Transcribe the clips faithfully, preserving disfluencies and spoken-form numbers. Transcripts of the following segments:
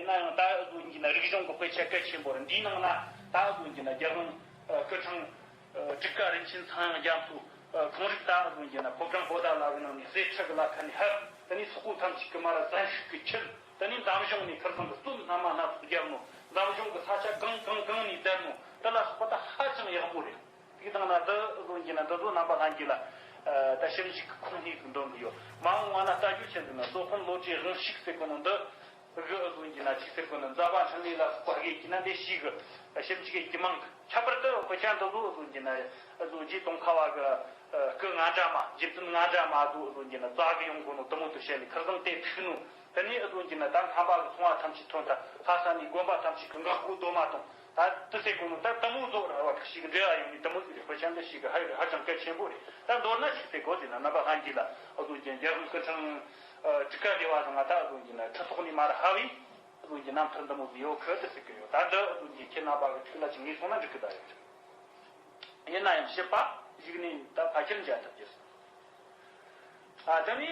ཡིན་ན་ཡང་ད་འུ་ཟོ་ཡིན་གྱི་ན་རིག་གཞུང་གི་དཔེ་ཆ་གལ་ཆེན་པོ་རེད། འདིའི་ནང་ན་ད་འུ་ཟོ་ཡིན་གྱི་ན་རྒྱལ་དབང་སྐུ་ཕྲེང་དྲུག་པ་རིན་ཆེན་ཚངས་དབྱངས་རྒྱ་མཚོ་ཁོང་རིགས་ད་འུ་ཟོ་ཡིན་གྱི་ན་ཕོ་བྲང་པོ་ཏ་ལ་གི་ནང་ནས་གསེར་ཁྲི་གི་ལ་ཁ་ནས་ཕབ། དེ་ནས་སོག་པོ་ཐམས་ཅད་ཀྱི་མ་ར་བཙན་ཤུགས་ཀྱིས་ཁྱེར། དེ་ནས་འཛམ་གཞུང་ནས་ཁིར་ཚང་གི་རྩོམ་སྣ་མ་སྣ་ཚོགས་བརྒྱབ་ནོ། འཛམ་གཞུང་གི་ས་ཆ་གང་གང་གང་ནས་བསྡད་ནོ། དེ་ལ་སོགས་པ་ད་ཧ་ཅང་ཡག་པོ་རེད། དེའི་སྟེང་ན་འདི་འུ་ཟོ་ཡིན་གྱི་ན་འདི་ཚོ་རྣམ་པ་ལྷན་རྒྱས་ལ་ད་ཞིབ་འཇུག་གི་ཁུངས་སྣེ་ཟིག་འདོན་གི་ཡོད། མ་འོངས་པ་ན་ལྟ་རྒྱུ་ཆེ་ཟིག་ན་སློབ་དཔོན་བློ་གྲོས་དབང་ཕྱུག་ཟེར་གོ་ནོ་འདི་གི་འུ་ཟོ་ཡིན་གྱི་ན་ཅིག་ཟེར་གོ་ནོ་མཛད་པ་འཕྲིན་ལས་ལ་སོགས་པ་དགེ་གི་ན་འདི་ཞིག་གི་ཞིབ་འཇུག་གི་མང་གི། ཁྱད་པར་དུ་དཔེ་ཆ་འདི་ཚོ་འུ་ཟོ་ཡིན་གྱི་ན་འུ་ཟོ་རྗེ་ཙོང་ཁ་བ་གི་སྐུ་ལྔ་འདྲ་མ། རྗེ་བཙུན་ལྔ་འདྲ་མ་ཚོ་འུ་ཟོ་ཡིན་གྱི་ན་བཙལ་གི་ཡོང་གོ་ནོ་དེ་མོ་དེ་བཤད་ལས་ཁིར་ཚང་དེ་ཐུག་ནོ། དེ་ནས་འུ་ཟོ་ཡིན་གྱི་ན་ད་ཁམས་པ་གི་ཚོང་བ་ཐམས་ཅད་ཐོན་ཐལ། ལྷ་ས་ནས་དགོན་པ་ཐམས་ཅད་གི་འགག་སྒོ་རྡོ་མ་བཏང་། ད་དེ་ཟེར་གོ་ནོ་ད་དེ་མོ་ཚོ་ར་བ་ཁ་ཤས་ཀྱི་འབྲེལ་བ་ཡོད་ནི་དེ་མོ་ཟིག་རེད། དཔེ་ཆ་འདི་ཞིག་གི་ཧ་ཧ་ཅང་གལ་ཆེན་པོ་རེད། ད་མདོར་ན་ཞིག་ཟེར་གོ་ཟེར་ན་རྣམ་པ་ལྷན་རྒྱས་ལ་འུ་ཟོ་ཡིན་གྱི་ན་རྒྱལ་དབང་སྐུ་ཕྲེང་དྲུག་པ་སྡེ་བ་ཚང་ང་ད་འུ་ཟོ་ཡིན་གྱི་ན་ཁྲི་ཐོག་ནས་མ་ར་ཧ་བས་འུ་ཟོ་ཡིན་གྱི་རྣམ་ཐར་འདི་མོ་ཟིག་ཡོད་ཁུ་དེ་ཟེར་གི་ཡོད། ད་འདི་འུ་ཟོ་ཡིན་གྱི་ཁྱེད་རྣམ་པ་གི་ཐུགས་ལ་ཅིག་ངེས་སོང་ན་འགྲིག་གི་ད་ཡོད། ཡིན་ན་ཡང་ཞིབ་པ་ཞིག་ནས་ད་ཕལ་ཆེར་མཇལ་ཐུབ་རྒྱུ། ཨ་དེ་ནས་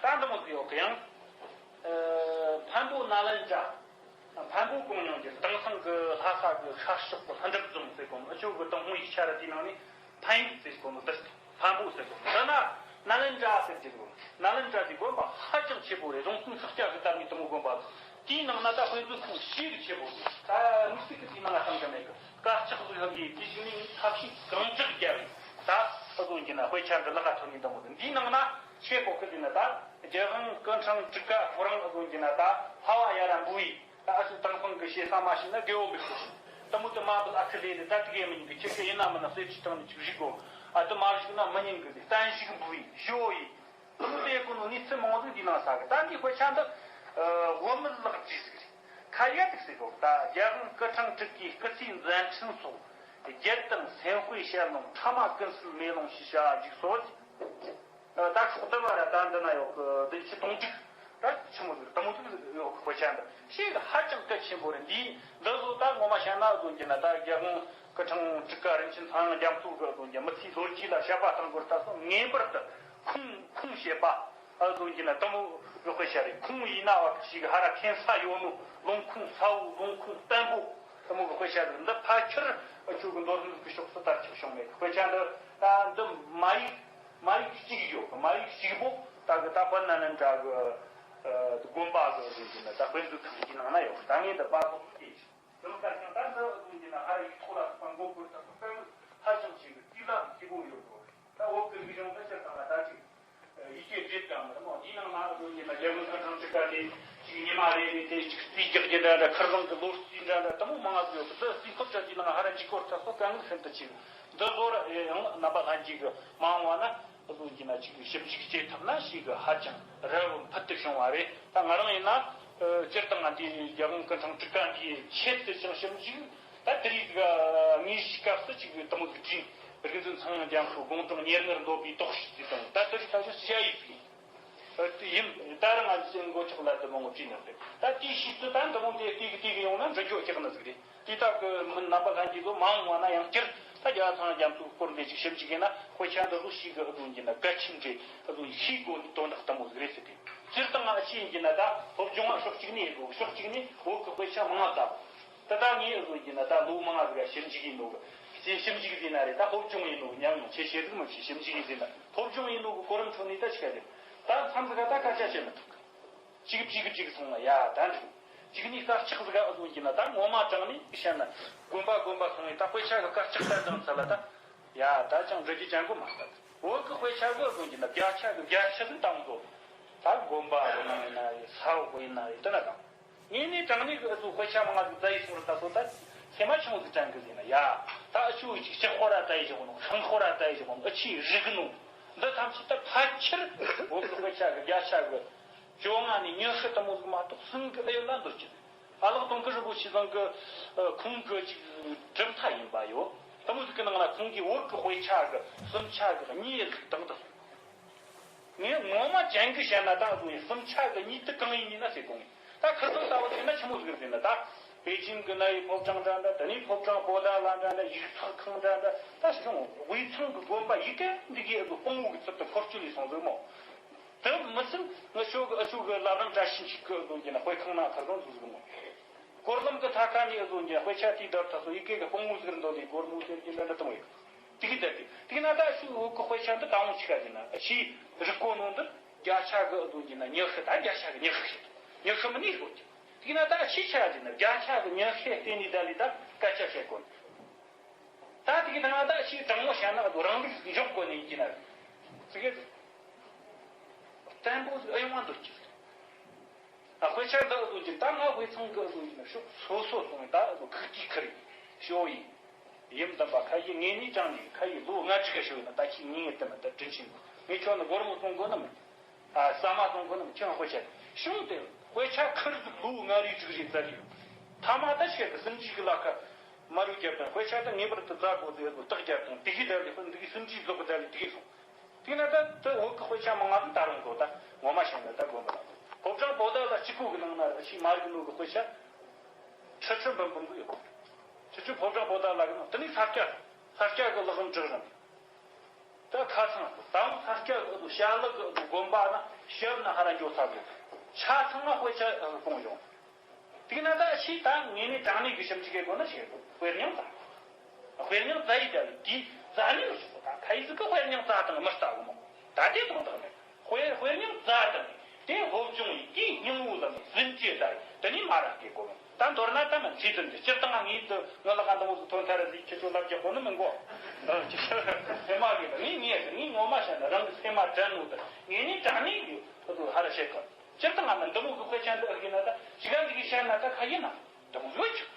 ད་འདི་མོ་ཟིག་ཡོད་གི་ཡང་། ཨ་འཕན་པོ་ནཱ་ལེནྡྲ། འཕན་པོ་གོང་མྱོང་གི་དེང་སང་གི་ལྷ་ས་གི་ཤར་ཕྱོགས་གི་ལྷུན་གྲུབ་རྫོང་ཟེར་གོ་ནོ། འུ་ཆོ་གི་དང་པོ་ཡིག་ཆ་ར་དེའི་ནང་ནས་འཕན་ཡུལ་ཟེར་གོ་ནོ་འདི། འཕན་པོ་ཟེར་གོ་ནོ་འདི་ན་ནཱ་ལེནྡྲ་ཟེར་གི་རེད། ནཱ་ལེནྡྲ་དེ་དགོན་པ་ཧ་ཅང་ཆེ་པོ་རེད། རྫོང་དཔོན་ཤཱཀྱ་གིས་བཏབ་ནི་དེ་མོ་དགོན་པ་རེད། དེའི་ནང་ན་ད་དཔེ་མཛོད་ཁང་ཞེ་གི་ཆེ་པོ་རེད། ད་དམིགས་བསལ་གི་དེའི་ནང་ང་བསམ་གི་མེད་གི། དཀར་ཆག་ཟིག་ཧ་གི་དེ་ཞིག་ནི་ཐབས་ཤེས་གང་དྲག་རྒྱབ་རེད། ད་ཨ་ཟོ་གྱི་ན་དཔེ་ཆ་འདི་ལག་ཁ་ཐོན་ནི་འདི་མོ་རེད། འདིའི་ནང་ན་ཆེ་གོ་གི་དེ་ན་ད་རྒྱལ་དབང་སྐུ་ཕྲེང་དྲུག་པ་ཁོ་རང་ཨ་ཟོ་གྱི་ན་ད་ལྷ་བ་ཡ་ར་འབུལ་བའི། ད་ཨ་ཆུ་དང་ཕང་གི་ཞེ་ས་མ་ཤེས་ན་རྒེའུ་འབིག་སོ། ད་མོ་དེ་མ་བུ་ཨ་ཁུ་ལེ་ལེ་ད་དེ་གེ་མི་ཉན་གི། ཁྱེད་ཀྱི་ཡིན་ན་མིན་ན་གསེར་ཁྲིའི་སྟེང་ནས་ཅིག་བཞུགས་གོ། ཨ་དེ་མ་བཞུགས་ན་མི་ཉན་གི་ཟེར། བརྟན་བཞུགས་འབུལ་བའི་ཞོ་ཡི། དེ་མོ་དེ་གོ་ནོ་གནས་ཚུལ་མང་བོ་ཟིག་འདི་ནང་ཟ་གི། ད་འདི་དཔེ་ཆ་འདི་བོད་མི་ལག་བྲིས་ཟིག་རེད། ཁ་ཡ་ཏིག་ཟེར་གོ། ད་རྒྱལ་དབང་སྐུ་ཕྲེང་དྲུག་གི་སྐུ་ཚེའི་མཛད་འཕྲིན་སོགས། རྒྱལ་དང་སེམས་དཔའི་ཞལ་ལུང་ཕྲ་མ་ཀུན་གསལ་མེ་ལོང་ཞེས་བྱ་བ་ཞིག་སོ། ད་ཤོག་ལྡེབ་བ་ར་ད་འདི་ན་ཡོད་གི། བདུན་ཅུ་དོན་དྲུག་ར་ཆི་མོ་ཟིག་དེ་མོ་ཟིག་ཡོད་གི། དཔེ་ཆ་འདི་ཞེ་གི་ཧ་ཅང་གལ་ཆེན་པོ་རེད། འདི་འདི་ཚོ་ད་ངོ་མ་བཤད་ན་ཨ་ཟོ་གྱི་ན་ད་རྒྱལ་དབང་སྐུ་ཕྲེང་དྲུག་པ་རིན་ཆེན་ཚངས་དབྱངས་རྒྱ་མཚོ་གི་ཨ་ཟོ་གྱི་མི་ཚེའི་ལོ་རྒྱུས་ལ་དཔྱད་པ་བཏང་དགོས་ད་སོ། ངེས་པར་དུ་ཁུངས་ཁུངས་བཤད་པ་ཨ་ཟོ་གྱི་ན་དེ་མོ་གི་དཔེ་ཆ་རེད། ཁུངས་ཡིན་ན་བ་ཞེ་གི་ཧ་ར་ཁེན་ས་ཡོད་ནོ། ལུང་ཁུངས་གསལ་བོ། ལུང་ཁུངས་བརྟན་པོ། དེ་མོ་གི་དཔེ་ཆ་རེད། འདི་ཕལ་ཆེར་ཨ་ཆོ་གི་མདོ་སྨད་གི་ཕྱོགས་སུ་དར་ཁྱབ་བྱུང་མེད་གི། དཔེ་ཆ་འདི་ད་འདི་མ་ཡིག་མ་ཡིག་གཅིག་ཡོད། མ་ཡིག་གཅིག་པོ་ད་གི་ད་དཔལ་ནཱ་ལེནྡྲ་གི་དགོན་པ་གི་ཟེར་གྱི་ན་ད་དཔེ་མཛོད་ཁང་གི་ནང་ན་ཡོད། ད་ངས་འདི་པར་ཐོག་སྐྱེས་ཀྱི། དེ་ལ་ཁ་ཤས་ད་འདི་ཟེར་གྱི་ན་ཧ་ཡིག་ཐོག་ལ་སོགས་པ་མགོ་བསྐོར་ད་སོགས་དཔེ་མཛོད་ཧ་ཅང་ཆེ་གི། རྩིས་ལ་མཁས་པོ་ཡོད་དོ། ད་བོད་ཀྱི་རིག་གཞུང་འདི་སྤྱིར་བཏང་ལ་ད་ཅིག་ཡིག་སྐད་བསྒྱུར་དང་མི་རིགས་འདིའི་ནང་ན་ཟེར་གྱི་ན་རྒྱལ་དབང་སྐུ་ཕྲེང་དྲུག་པ་དེ་ཅིག་ཉི་མ་རེ་རེ་དེ་ཅིག་རྩིས་རྒྱག་རྒྱུ་འདྲ་འདྲ། ཁིར་ཚང་གི་ལོ་རྩིས་འདྲ་འདྲ་དེ་མོ་མང་ང་ཟིག་ཡོད་གི། འདི་རྩིས་འཁོར་ཆ་འདིའི་ནང་ཧ་ར་འཇིགས་སྐོར་ཚ་སོ་དཀའ་ངལ་ཤིན་ཏུ་ཆེ་གི། འདི་ཚོ་ར་ཡང་རྣམ་པ་ལྷན་རྒྱས་གི་མ་འོངས་པ་ན་ཟེར་གྱི་ན་ཅིག་ཞིབ་འཇུག་བྱེད་ཐུབ་ན་ཞེ་གི་ཧ་ཅང་རབ་ཕུལ་དུ་བྱུང་བ་རེད། ད་ང་རང་ཡིན་ན་སྤྱིར་བཏང་ང་འདི་རྒྱལ་དབང་སྐུ་ཕྲེང་དྲུག་པ་འདིའི་ཆེད་དུ་ཅང་ཞིབ་འཇུག་ད་དེ་རིགས་ཀྱི་དངོས་གཞིའི་སྐབས་སུ་ཅིག་དེ་མོ་ཟིག་བྲིས། རིག་འཛིན་ཚངས་དབྱངས་རྒྱ་མཚོ་དགུང་གྲངས་ཉེར་ལྔར་འདོད་པའི་དོགས་གཞི་ཟེར་དང་། ད་དེ་རིགས་ཐམས་ཅད་སུ་ཡ་ཡིག་ཟིག་ཡིན། ད་རང་ང་ཚོའི་མགོ་ཆག་ལ་དེ་མོ་ངོ་བྲིས་ནས་རེད། ད་དེའི་ཕྱིས་སུ་ད་འདི་མོ་དེ་དེ་གི་དེ་གི་ཡོང་ན་འགྲོ་རྒྱུ་ཀྱག་ནི་ཟིག་རེད། དེ་དག་གི་མི་རྣམ་པ་ལྷན་རྒྱས་ཚོ་མ་འོངས་པ་ན་ཡང་བསྐྱར་ད་རྒྱལ་བ་ཚངས་དབྱངས་རྒྱ་མཚོའི་སྐོར་འདི་ཅིག་ཞིབ་འཇུག་ཡིན་ན་དཔེ་ཆ་འདི་ཚོ་ཞིག་གི་ཨ་ཟུང་གི་ན་གལ་ཆེན་རེད། ཨ་ཟུང་ཤེས་དགོས་ནི་དོན་དག་དེ་མོ་ཟིག་རེད་ཟེར་ཏེ། སྤྱིར་བཏང་ང་ཅི་ཡིན་གྱི་ན་ད་སློབ་སྦྱོང་ང་ཕྱོགས་གཅིག་ནས་ཡིན་དགོས། ཕྱོགས་གཅིག་ནས་བོད་ཀྱི་དཔེ་ཆ་མང་ང་ལྟ། ད་ལྟ་ངས་ཨ་ཟུང་གི་ན་ད་ལོ་མང་ང་ཟིག་ཞིབ་འཇུག་ཡིན་ནོ་གི། ཞིབ་འཇུག་ཡིན་ན་རེད། ད་སློབ་སྦྱོང་ཡིན་ནོ་གི་ཉམས་མྱོང་ཆེ་ཆེ་ཟིག་མི་ཤེས། ཞིབ་འཇུག་ཡིན་ཟེར་ན་སློབ་སྦྱོང་ཡིན་ནོ་གི་གོ་རིམ་ཁྲོད་ནས་ད་ཅི་ག་ཟེར། ད་མཚམས་ཟིག་ག་ད་སྐད་ཆ་བཤད་མི་ཐུབ་གི། གཅིག་གཅིག་གཅིག་སོང་ལ་ཡ་ད་འགྲིག། གཅིག་ནས་དཀར་ཆག་ཟིག་ག་ཨ་ཟུང་གི་ན་ད་ངོ་མ་དྲང་ནས་བཤད་ན་དགོན་པ་དགོན་པ་སོང་བས་ད་དཔེ་ཆ་གི་དཀར་ཆག་ལྟ་དང་ཚ་ལ་ད་ཡ་ད་ཅང་འགྲིག་རྒྱུ་ཅང་གི་མ་ལྟ། བོད་གི་དཔེ་ཆ་གི་ཨ་ཟུང་གི་ན་བརྒྱ་ཆ་གི་བརྒྱ་ཆ་ཟིག་བཏང་དགོས། ད་དགོན་པ་ཡིན་ན་ཡིན་ན་ཡིན། ས་འོག་ཡིན་ན་ཡིན། དེ་ན་དང་། ངས་ནས་དྲང་ནས་གི་ཨ་ཟུང་དཔེ་ཆ་མང་ང་ཟིག་བཙལ་ཡི་སོང་ར་ད་སོ་ད་སེམས་མ་ཆུང་ཟིག་དྲན་གི་ཟིན་ན་ཡ། ད་ཨ་ཆུ་ཅིག་ལྕགས་ཁོ་ར་བཙལ་ཡི་བཞག་ནོ། ཤིང་ཁོ་ར་བཙལ་ཡི་བཞག་ནོ། ཨ་ཆུའི་རིག་ནོ། འདི་ཐམས་ཅད་ད་ཕལ་ཆེར་བོད་གི་དཔེ་ཆ་གི་བརྒྱ་ཆ་གི་བཅོ་ལྔ་ནས་ཉི་ཤུ་དེ་མོ་ཟིག་མ་གཏོགས་སུན་གི་ཨེ་ཡོད་ན་འདོད་ཀྱི། ཨ་ལགས་དུང་དཀར་རིན་པོ་ཆེ་ཚང་གི་ཁོང་གི་ཅིག་གྲུབ་མཐའ་ཡིན་པ་ཡོད། དེ་མོ་ཟིག་གི་ནང་ལ་ཁོང་གིས་བོད་གི་དཔེ་ཆ་གི་སུམ་ཆ་གི་གཉིས་ཟིག་དང་དུ་སོང་། ངས་ངོ་མ་ཅན་གི་བཤད་ན་ད་ཨ་ཟུང་ཡིན་སུམ་ཆ་གི་གཉིས་དེ་གང་ཡིན་ཡིན་ན་ཟེར་གོ་ངས། ད་ཁིར་ཚང་ལྟ་བུ་ཟེར་ན་ཆི་མོ་ཟིག་ཟེར་ན་ད་པེ་ཅིན་གི་ན་ཡི་ཕོ་བྲང་འདྲ་འདྲ། དེ་ནས་ཕོ་བྲང་པོ་ཏཱ་ལ་འདྲ་འདྲ། ཡིག་ཚགས་ཁང་འདྲ་འདྲ། ད་གཞུང་དབུས་གཙང་གི་དགོན་པ་ཡི་གེ་འདི་གའི་ཨ་ཟུང་སྤོ་བོ་གི་ཚུལ་དུ་འཁོར་སྐྱོད་ལས་སོང་ཟིག་མོ། དེ་མི་ཚད་ང་ཤོ་གི་ཨ་ཤོ་གི་བླ་བྲང་བཀྲ་ཤིས་འཁྱིལ་གི་ཨ་ཟུང་གི་ན་དཔེ་ཁང་ན་ཁ་སང་འདུག་ཟིག་མོ། སྐོར་ལམ་གྱི་མཐའ་ཁ་ནས་བཟོ་རྒྱུ་དཔེ་ཆ་དེའི་བརྡར་ཐག་སོ་ཡི་གེ་གི་དཔུང་བོ་ཟིག་རིན་དོ་ལས་སྒོར་མོ་ཟེར་གྱི་འདྲ་འདྲ་གཏོང་ཡོད། དེ་གི་དེ་དེ་དེ་ན་ད་ཤུ་བོད་གི་དཔེ་ཆ་འདི་དང་བོ་ཆི་ག་ཡིན་ན་ཤི་རིག་གོ་ནོ་འདི་རྒྱ་ཆ་གི་བཟོ་རྒྱུ་ན་ཉི་ཤུ་ད་རྒྱ་ཆ་གི་ཉི་ཤུ་ཤི་ཉི་ཤུ་མི་ནི་ཤོད་ཀྱི། དེ་ན་ད་ཤི་ཆ་ཡིན་ན་རྒྱ་ཆ་གི་ཉི་ཤུ་བརྟེན་ནས་ད་ལི་ད་སྐད་ཆ་བཤད་གོ་ནི། ད་དེ་གི་ནང་ད་ཤི་དྲང་མོ་བཤད་ན་བཟོ་རང་ལུགས་འཇོག་གོ་ནི་ཡིན་གྱི་ན་ཟིག་གི་བརྟན་པོ་ཨེ་ཡོང་བ་འདོད་ཀྱི་ཟིག་དཔེ་ཆ་འདི་བཟོ་རྒྱུ་ད་ང་དཔེ་ཚང་གི་བཟོ་ཡིན་ན་ཤོག་སོ་སོ་སོང་ད་བཟོ་ཁུག་ཀྱི་ཁུར་ཡིན་ཤོ་ཡིན། ཡིན་དམ་པ་ཁ་ཡི་ངེས་ནས་ཀྱང་ནས་ཁ་ཡི་ལོ་ལྔ་བཅུ་ག་ཤོ་ཡིན་ན་ད་ཁྱི་ངེས་ངེས་དེ་མ་ད་དྲིན་ཆེན་པོ་ངས་ཁྱོད་ནི་སྒོར་མོ་གཏོང་དགོས་ནི་མིན། ཨ་ཟ་མ་གཏོང་དགོས་ནི་མིན་ཁྱོད་དཔེ་ཆ་བྱུང་སྟེ་དཔེ་ཆ་ཁུར་ཟིག་ལོ་ལྔ་རེ་དྲུག་རེ་ཙ་རེ་ཡོད། ཐ་མ་ད་ཤེས་གི་སུན་འབྱིན་གི་ལ་ཁ་མ་རུ་རྒྱབ་དང་དཔེ་ཆ་ད་ངེས་པར་དུ་རྩ་དགོས་ཟེར་བཟོ་རྟགས་རྒྱབ་དང་དེ་གི་ད་ལས་ཧོན་འདི་གི་སུན་འབྱིན་བཟོ་གི་ད་ལས་དེ་གི་སོང་། དེ་ན་ད་དེ་བོད་ཀྱི་དཔེ་ཆ་མང་ང་དང་ད་རུང་གོ་ད་ངོ་མ་བཤད་ན་ད་དགོན་པ་ལ་ཕོ་བྲང་པོ་ཏ་ལ་གཅིག་པོ་གི་ནང་ན་ར་ཤི་མ་རིག་ནོ་གི་དཔེ་ཆ་ཁྲི་ཁྲི་འབུམ་འབུམ་གི་ཡོད། ཁྲི་ཁྲི་ཕོ་བྲང་པོ་ཏ་ལ་གི་ནང་དེ་ནི་ས་སྐྱ་ས་སྐྱ་གི་ལག་རིམ་བསྒྲགས་རིམ་ད་ཁ་ཚང་དང་ས་སྐྱ་གི་བྱ་ལག་གི་དགོན་པ་ན་ཞབས་ན་ཧ་ར་འགྱོ་ས་གི་ཆ་ཚང་ན་དཔེ་ཆ་སྤུངས་ཡོང་། དེ་ན་ད་ཤི་ད་ངེས་ནས་དྲང་ནས་གི་ཞིབ་འཇུག་གི་སྒོ་ན་ཞིག་དཔེར་ཉམས་ད། དཔེར་ཉམས་ད་ཡི་ད་དེ་ད་ནི་མི་ཤོག་ད་ཁ་ཡི་ཟིག་གི་དཔེར་ཉམས་ད་དང་མི་ལྟ་གི་མོ། ད་དེ་དོག་དག་མེད། དཔེར་དཔེར་ཉམས་ད་དང་དེ་སློབ་སྦྱོང་ཡི་དེའི་སྙིང་བོ་ལ་ནི་ཟིན་བྲིས་ད་དེ་ནི་མ་རག་གི་སྒོ་མོ། ད་མདོར་ན་ད་མ་ཚིག་དོན་དེ་སྤྱིར་བཏང་ངས་དུ་ང་ལ་ག་འདི་མོ་ཟིག་ཐོན་ཐ་ར་ཟིག་ཁྱེད་ཚོ་ལབ་རྒྱག་གོ་ནི་མི་འགོ། ཨ་ཅི་ཧེ་མ་གི་ད་ངས་ངས་ངས་ངོ་མ་བཤད་ན་རང་གི་སེམས་མ་དྲན་ནོ་ད་ངས་ནི་དྲང་ནས་གི་ཁོ་ཚོ་ཧ་ར་བཤད་གི། སྤྱིར་བཏང་ང་མི་འདི་མོ་གི་དཔེ་ཆ་འདི་ཨེ་གི་ན་ད་ཞི་ག་འདི་གི་བཤད་ན་ད་ཁ་ཡིན་ན་འདི་མོ་ཡོད་ཅིག་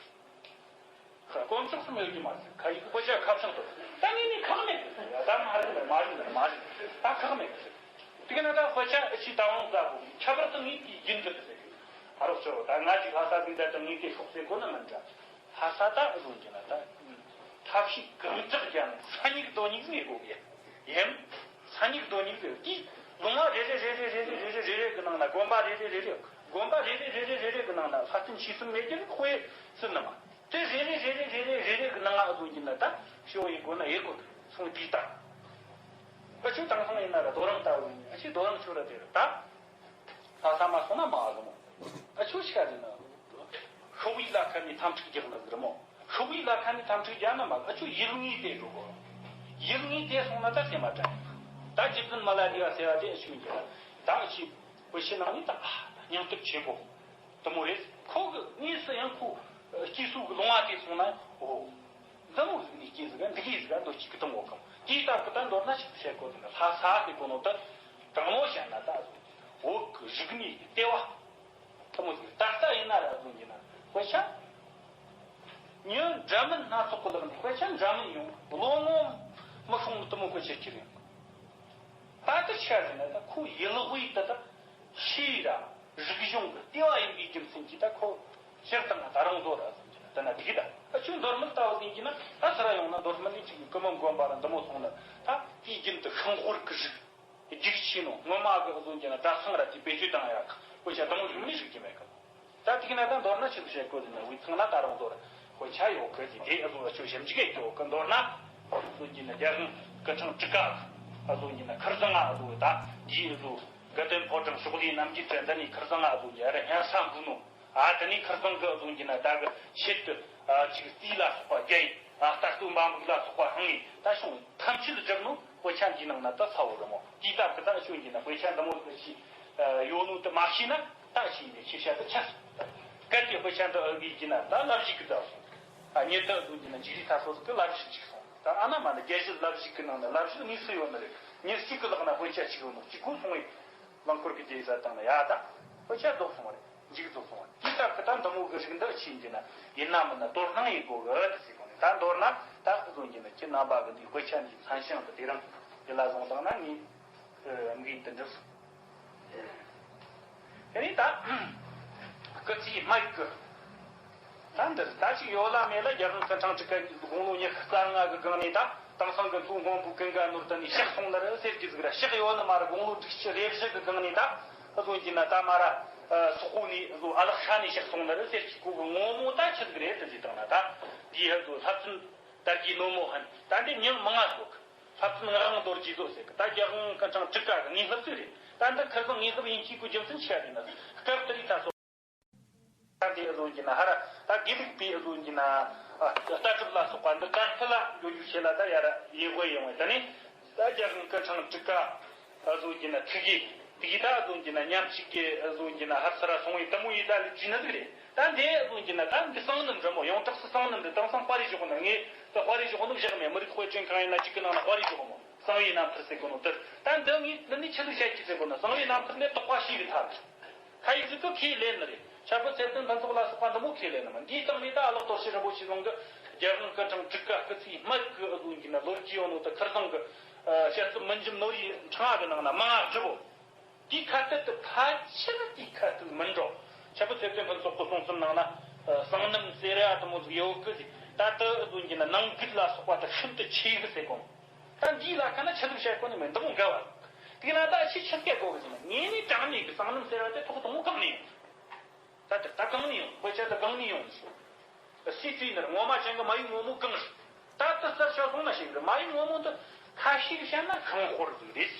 ཁ་དཀོན་མཆོག་གསུམ་ཡོད་ཀྱི་མ་ཟད་ཁ་ཡིག་དཔེ་ཆ་ཁ་བྱང་དུ་ད་ངས་ནི་ཁག་མེད་གི་ཟེར་ཡ་ད་མ་རེད་ན་མ་རེད་ན་མ་རེད་ད་ཁག་མེད་གི་ཟེར། དེ་གི་ན་ད་དཔེ་ཆ་ཨེ་ཤི་ད་འོང་ཟ་གོ་ཁྱད་པར་དུ་ངས་དེའི་རྒྱུན་དུ་གི་ཟེར་གི་ཨ་རོགས་ཆོ་ད་ང་ཅིག་ལྷ་ས་ཟིག་ད་དུ་ངས་དེ་ཤོག་ཟེར་གོ་ན་མི་འདྲ། ལྷ་ས་ད་ཨེ་ཟོན་གྱི་ན་ད་ཐབས་ཤེས་གང་དྲག་རྒྱག་ནས་ས་སྙིགས་རྡོ་སྙིགས་ཟེར་གོ་གི་ཡིན། ས་སྙིགས་རྡོ་སྙིགས་ཟེར་དེ་ལུང་བ་རེ་རེ་རེ་རེ་གི་ནང་ན་དགོན་པ་རེ་རེ་རེ་རེ་དགོན་པ་རེ་རེ་རེ་རེ་རེ་རེ་གི་ནང་ན་ལྷ་རྟེན་ཆོས་གསུམ་མེད་ཀྱི་དཔེ་སྲིད་ནི་མ། དེ་རེ་རེ་རེ་རེ་རེ་རེ་རེ་རེ་གི་ནང་ང་བཟོ་གྱི་ན་ད་ཤོ་ཡི་སྒོ་ན་ཡེ་གོ་སོང་དུས་ད། ཨ་ཆུ་དང་སོང་ཡིན་ན་ར་རྡོ་རིང་ལྟ་བུ་ཡིན་ཨ་ཆུ་རྡོ་རིང་ཆུ་ར་དེ་ར་ད། ལྷ་ས་མ་སོང་ན་མ་ཨ་ལོ་མོ། ཨ་ཆུ་ཤ་དེ་ན། ཤོག་བུའི་ལ་ཁ་ནས་འཐམ་འཁྲུག་རྒྱག་ན་ཟེར་མོ། ཤོག་བུའི་ལ་ཁ་ནས་འཐམ་འཁྲུག་རྒྱག་ན་མ་ཨ་ཆུ་ཡིད་ངེས་དེ་འགྲོ་གོ། ཡིད་ངེས་དེ་སོང་ན་ད་སེམས་མ་དྲན། ད་རྗེ་བཙུན་མ་ལ་རས་པ་ཟེར་བ་དེ་ཨ་ཆུ་ཡིན་གྱི་ར། ད་ཨ་ཆུ་བུ་ཤི་ནང་ནས་ད་ཨ་སྙིང་སྟོབས་ཆེན་པོ། དུ་མོ་རེད། ཁོ་གི་དངོས་སུ་ཡང་ཁོ་སྐྱེས་སུ་གི་ལུང་བ་དེ་སོང་ན་འོ། འདི་མོ་ཟིག་ནས་སྐྱེས་ཟིག་འདི་གས་ཟིག་འདོད་ཅིག་གི་དུ་མོ་གང་དེའི་སྟབས་ཀྱི་ད་མདོར་ན་ཞིག་བཤད་དགོས་དེ་ན་ལྷ་ས་ཟེར་གོ་ནོ་ད་དྲང་མོ་བཤད་ན་ད་བོད་གི་རིག་གནས་ཀྱི་ལྟེ་བ་དུ་མོ་ཟིག་ད་ལྟ་ཡིན་ན་ར་བཟོ་གྱི་ན་དཔེ་ཆ་ཉོན་འདྲ་མིན་སྣ་ཚོགས་གི་ལག་ནས་དཔེ་ཆ་འདྲ་མིན་ཡོང་ལོ་ངོ་མི་ཤོང་ནི་དུ་མོ་དཔེ་ཆ་ཁྱེར་ཡོང་། ད་དེ་ཆ་ཟིན་ན་ད་ཁོ་ཡིད་དབུས་དེ་དག་ཤེས་ར་རིག་གཞུང་གི་ལྟེ་བ་ཡིན་པའི་རྒྱུ་མཚན་གྱིས་ད་ཁོ་སྤྱིར་བཏང་ད་རང་བཟོ་ར་ཟིན་གྱི་ད་ན་འགྲིག་གི་ད་ཨ་ཆུ་མདོར་མི་ལྟ་བུ་ཟིན་གྱི་ན་ད་སུ་ར་ཡོང་ན་མདོར་མི་ལི་ཅིག་གི་ཀུ་མོ་མགོན་པ་ར་འདི་མོ་སོང་ན་ད་དེའི་རྒྱུན་དུ་ཤིང་ཧོར་གི་རིག་རྒྱུག་ཆེ་ནོ་སྔོན་མ་གི་ཨ་ཟོན་གྱི་ན་ད་ཚང་ར་དེ་བེད་སྤྱོད་བཏང་ཡག་དཔེ་ཆ་འདི་མོ་ཞིག་མི་ཞིག་གི་མེད་གི་ད་དེ་གི་ན་ད་མདོར་ན་ཆི་ཟིག་བཤད་དགོས་ཟེར་ན་དབུས་ཚང་ན་ད་རང་ཚོར་དཔེ་ཆ་ཡོད་གི་ཟེར་དེ་ཨ་ཟོ་ཨ་ཆོ་ཞིབ་འཇུག་ཡེད་ཀྱི་ཡོད་གི་མདོར་ན་ཨ་ཟོ་གྱི་ན་རྒྱལ་དབང་སྐུ་ཕྲེང་དྲུག་པ་ཨ་ཟོ་གྱི་ན་ཁིར་ཟང་ཨ་ཟོ་ད་དེའི་ཨ་ཟོ་དགའ་ལྡན་ཕོ་བྲང་ཕྱོགས་ལས་རྣམ་རྒྱལ་དྲན་ད་ནི་ཁིར་ཟང་ཨ་ཟོ་གྱི་ཨ་ར་ཧན་ས་འབུ་ནོ་ཨ་ད་ནི་ཁིར་ཟང་གི་ཨ་ཟོ་གྱི་ན་ད་གི་ཆེད་དུ་ཨ་ཅིག་རྩིས་ལ་སོགས་པ་རྒྱ་ཡིན་ཨ་ལྟ་སྟོན་འབའ་འབུག་ལ་སོགས་པ་ཧང་ངེ་ད་བྱུང་ཐམས་ཅད་བསྒྲུབས་ནོ། དཔེ་ཆ་འདིའི་ནང་ན་ད་ཚ་བོ་རི་མོ་དེའི་སྟབས་ཀྱི་ད་ཨ་ཤོད་འདི་ན་དཔེ་ཆ་འདི་མོ་ཟིག་ཞིག་ཡོད་ནོ་དེ་མ་ཤེས་ན་ད་ཤེས་ནས་ཤེས་བྱ་དེ་ཆགས་སོང་། གལ་ཏེ་དཔེ་ཆ་འདི་ཨ་གི་གི་ན་ད་བསླབ་གཞི་གི་ད་སོང་། ཨ་ཉི་ད་ཨ་ཟོ་འདི་ན་འཇིགས་རི་ཐ་སོ་ཟིག་གི་བསླབ་གཞི་གཅིག་སོང་། ད་ཨ་ན་མ་ན་རྒྱལ་སྤྱིའི་བསླབ་གཞི་གི་ནང་ན་བསླབ་གཞི་གཉིས་སུ་ཡོད་ནི་རེད། མྱི་གཅིག་གི་ལག་ན་དཔེ་ཆ་གཅིག་ཡོད་ནོ་གཅིག་གོ་སོང་བས་རླངས་འཁོར་གི་རྒྱལ་ས་བཏང་ན་ཡ་ད་དཔེ་ཆ་རྫོགས་སོང་བ་རེད། མཇུག་རྫོགས་སོང་བ། དེའི་སྟབས་ཀྱིས་ད་འདི་མོ་གི་རིགས་འདི་ཕྱིན་གྱི་ན་ཡིན་ན་མིན་ན་དོ་སྣང་ཡེད་དགོས་གི་དེ་ཟེར་གོ་ནས་ད་མདོར་ན་ད་ཨ་ཟོ་གྱི་ན་ཁྱེད་རྣམ་པ་གི་འདིའི་དཔེ་ཆ་འདིའི་མཚན་བྱང་དུ་དེ་རིང་འདི་ལ་བཟུང་བཏང་ན་ངས་འགན་དུ་འགྲུབ་སོང་། དེ་ནས་ད་སྐུ་ཚེའི་སྨད་གི་ད་འདིར་ད་ཅིག་ཡོད་ལ་མེད་ལ་རྒྱལ་དབང་སྐུ་ཕྲེང་དྲུག་པ་གཉིས་དགུང་ལོ་ཉི་ཤུ་རྩ་ལྔ་གི་སྒང་ནས་ད་དེང་སང་གི་མཚོ་སྔོན་པོའི་ཀུན་དགའ་ནོར་བུ་ནས་གཤེགས་སོང་ནི་རེད་ཟེར་གྱི་ཟིག་ར་གཤེགས་ཡོད་ནི་མ་རེད། དགུང་ལོ་དྲུག་ཅུ་རེ་བཞི་གི་སྒང་ནས་ད་ཨ་ཟོ་གྱི་ན་ད་མ་ར། སོག་པོ་ནས་བཟོ་ཨ་ལག་ཤ་ནས་གཤེགས་སོང་ནི་རེད་ཟེར་གྱི་ཁོ་གི་ངོ་མོ་ད་ཆི་ཟིག་རེད་དུ་ཟིག་དང་ན་ད་འདིའི་ཧ་བཟོ་ལྷ་བཙུན་དར་གྱི་ནོ་མོ་ཧན་ད་འདི་མྱི་མང་ང་སོག་ལྷ་བཙུན་ངག་དབང་རྡོ་རྗེ་བཟོ་ཟེར་གི་ད་རྒྱལ་དབང་སྐུ་ཕྲེང་དྲུག་པ་གི་ངའི་ལྷ་བཙུན་རེད། ད་འདི་ཁིར་ཟང་ངའི་ལྷ་ཡིན་གྱི་གོ་རྒྱུ་མཚན་ཆི་ཡ་རེད་ན་སྐབས་དེ་རིགས་ད་སོ་ད་འདི་ བཟོ་གྱི་ན་ཧ་ར་ད་དགེ་ལུགས་པའི་བཟོ་གྱི་ན་ལྟ་གྲུབ་ལ་སོགས་པ་འདི་དར་སྤེལ་ལ་འགྱོ་རྒྱུ་ཆེ་ལ་ད་ཡ་ར་ཡེ་གོ་ཡེ་ངོ་ད་ནི་ད་རྒྱལ་དབང་སྐུ་ཕྲེང་དྲུག་པ་བཟོ་གྱི་ན་ཐུགས་ཀྱི་དེ་གི་ད་བཟོ་གྱི་ན་ཉམས་ཞིག་གི་བཟོ་གྱི་ན་ཧར་སར་སོང་བའི་དེ་མོ་ཡི་ད་ལི་ཇི་ན་ཟིག་རེད། ད་འདི་བཟོ་གྱི་ན་ད་འདི་གསང་རྣམ་འདྲ་མོ་ཡང་དག་སུ་གསང་རྣམ་འདི་དེང་སང་དཔའ་རིས་ཞོག་ན་ངས་ད་དཔའ་རིས་ཞོག་ནུབ་བཞག་མེད། མི་རིགས་དཔེ་སྐྲུན་གང་ཡིན་ན་གཅིག་གི་ནང་ན་དཔའ་རིས་ཞོག་མོ། གསང་བའི་རྣམ་ཐར་ཟེར་གོ་ནོ་དེར་ད་འདི་ངས་འདི་ནས་ཆི་ལུགས་བཤད་ཀྱི་ཟེར་གོ་ན། གསང་བའི་རྣམ་ཐར་ནས་དོགས་པ་ཞིག་གི་ཐབས་ཁ་ཡིག་ཟིག་གི་ཁས་ལེན་ནི་རེད། ཕྱྭ་པ་ཚེ་བརྟན་ཕུན་ཚོགས་ལ་སོགས་པ་འདི་མོ་ཁས་ལེན་ནི་མ། འདིའི་སྟེང་ནས་ད་ཨ་ལགས་དོར་ཞི་རིན་པོ་ཆེ་ཟུང་གི་རྒྱལ་དབང་སྐུ་ཕྲེང་དྲུག་པ་སྐུ་ཚེའི་སྨད་གི་ཨ་ཟུང་གི་ན་ལོ་རྒྱུས་ཡོད་ནོ་ད་ཁར་སང་གི་བཤད་རྩོམ་མུན་འཇོམས་ནོར་བུའི་ཕྲེང་བ་གི་ནང་ན་མང་ང་བསྒྲུབ་བོ། དེའི་ཁ་གཏད་དུ་ཕལ་ཆེར་དེའི་ཁ་གཏད་མི་འགྲོ། ཕྱྭ་པ་ཚེ་བརྟན་ཕུན་ཚོགས་ཀྱི་གསུང་རྩོམ་ནང་ན་གསང་རྣམ་ཟེར་ཡ་དེ་མོ་ཟིག་ཡོད་གི་ཟིག་ད་ལྟ་ཨ་ཟུང་གི་ན་ནང་འགལ་ལ་སོགས་པ་དེ་ཤིན་ཏུ་ཆེ་གི་ཟེར་གོ། ད་འདིའི་ལ་ཁ་ན་ཆི་ལུགས་བཤད་གོ་ནི་མེད། འདི་མོ་འགལ་བ། དེ་ན་ད་ཆི་ཆི་སྐད་གོ་གི་ཟེར་ན། ངས་ནི་དྲང་ནས་གི་གསང་རྣམ་ཟེར་བ་དེ་ཐོག་དང་པོ་གང་ནས་ཡོང་། ད་དེ་ད་གང་ནས་ཡོང་། དཔེ་ཆ་ད་གང་ནས་ཡོང་ཞུ། སི་ཏུའི་ནར་ངོ་མ་ཅན་གི་མ་ཡིག་ངོ་མོ་གང་རེད། ད་དེ་རྩད་ཆོད་སོང་ན་ཞིག་རེད། མ་ཡིག་ངོ་མོ་འདི་ཁ་ཤས་བཤད་ན་ཤིང་ཧོར་ཟིག་རེད།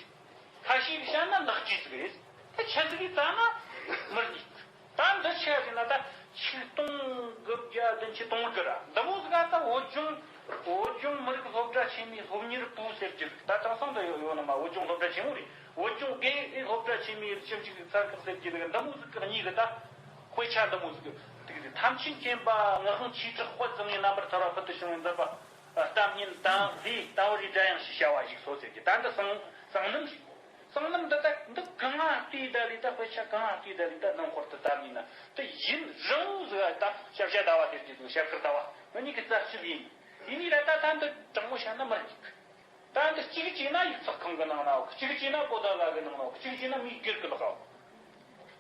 ཁ་ཤས་བཤད་ན་ནག་ཅིག་ཟིག་རེད། ད་ཆི་ཟིག་གི་རྩ་ན་མི་རྙེད། ད་འདི་ཆི་ཡ་ཟེར་ན་ད་ཆིག་སྟོང་དགུ་བརྒྱ་བདུན་ཅུ་དོན་དགུ་ར་འདི་མོ་ཟིག་ག་ད་བོད་ལྗོངས་བོད་ལྗོངས་མི་རིགས་སློབ་གྲྭ་ཆེན་མོའི་སློབ་གཉེར་པུའུ་ཟེར་གྱི་ཟིག་ད་དེང་སང་འདི་ཡོད་ཡོད་ནི་མ། བོད་ལྗོངས་སློབ་གྲྭ་ཆེན་མོ་རེད། བོད་ལྗོངས་དགེ་འོས་སློབ་གྲྭ་ཆེན་མོའི་ཞིབ་འཇུག་ཚན་ཁག་ཟེར་གྱི་ཟིག་འདི་མོ་ཟིག་གི་གཉིས་གི་ད་དཔེ་ཆ་འདི་མོ་ཟིག་གི་དེ་གི་ཟིག་ཐམས་ཅད་མཁྱེན་པ་ངག་དབང་ཆོས་གྲགས་དཔལ་བཟང་ངེའི་རྣམ་པར་ཐར་བ་ཕུལ་དུ་བྱུང་བའི་མཛད་པ། གཏམ་སྙན་དང་ལས་དང་བོ་རི་སྒྲ་དབྱངས་ཞེས་བྱ་བ་ཞིག་སོ་ཟེར་གྱི་ད་འདི་གསང་གསང་རྣམ་ཞིག་གསང་རྣམ་འདི་ད་འདི་གང་ང་ལྟོས་ད་ལས་ད་དཔེ་ཆ་གང་ང་ལྟོས་ད་ལས་ད་ནང་ཁོར་དུ་བཏབ་ཡིན་ན་དེ་ཡིན་རང་ཟིག་ད་ཞབས་ཞྭ་ཟླ་བ་ཟེར་གྱི་འདུག་ཞབས་ཁུར་ཟླ་བ་ང་གཉིས་ཀྱི་རྩ་གཅིག་ཡིན། ཡིན་ནི་ར་ད་ད་འདི་དྲང་མོ་བཤད་ན་མི་རྙེད། ད་འདི་གཅིག་བྱས་ན་ཡིག་ཚགས་ཁང་གི་ནང་ན་འོག་གཅིག་བྱས་ན་པོ་ཏཱ་ལ་གི་ནང་ན་འོག་གཅིག་བྱས་ན་མི་སྒེར་གི་ལག་འོག་